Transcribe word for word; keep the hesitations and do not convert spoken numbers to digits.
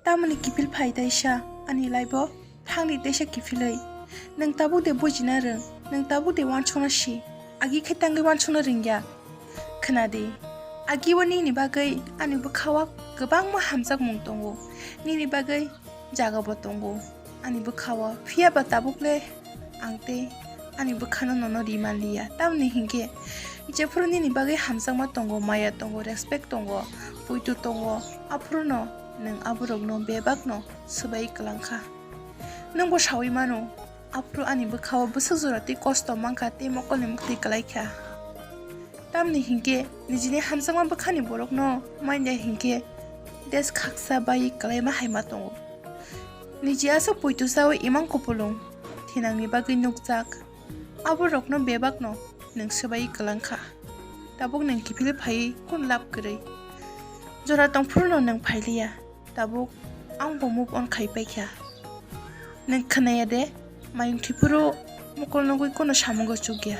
Tamoni kiphil phai taisa ani life-o, thangni taisa kiphilwi. Nwng tabuk de bujina rwng, nwng tabuk de uansukna si, agi khe tangwi uansukna rwngya. Khwnadi, agi-o nini bagwi ani bwkha-o kwbangma hamjakmung tongo, nini bagwi jaga bo tongo ani bwkha-o, phiya ba tabuk le ang tei ani bwkhano nono ri man liya. Tamoni hinkhe jephuru nini bagwi hamjakma tongo, maya tongo, respect tongo, poito tongo, aphuru no nwng aborokno bebakno swbai kwlang kha. Nwngbo saui mano, aphuru ani bwkha-o bwswk jora tei kosto man kha tei mokolni muktwi kwlai kha. Tamni hinkhe nijini hamjakma bwkhani borokno manya hinkhe des khaksa bai kwlaima hai ma tongo. Niji aswk poito chaui imang kupulung thinangni bagwi nukjak. Aborokno bebakno nwng swbai kwlang kha. Tabuk nwng kiphilwi phaiwi kun lab kwrwi. Jora tongphuru no nwng phailiya. Tabuk ang bo move on khai paikha. Nwng khwnaya de, mayung thiphuru mokol nugwi kono samungo chukya.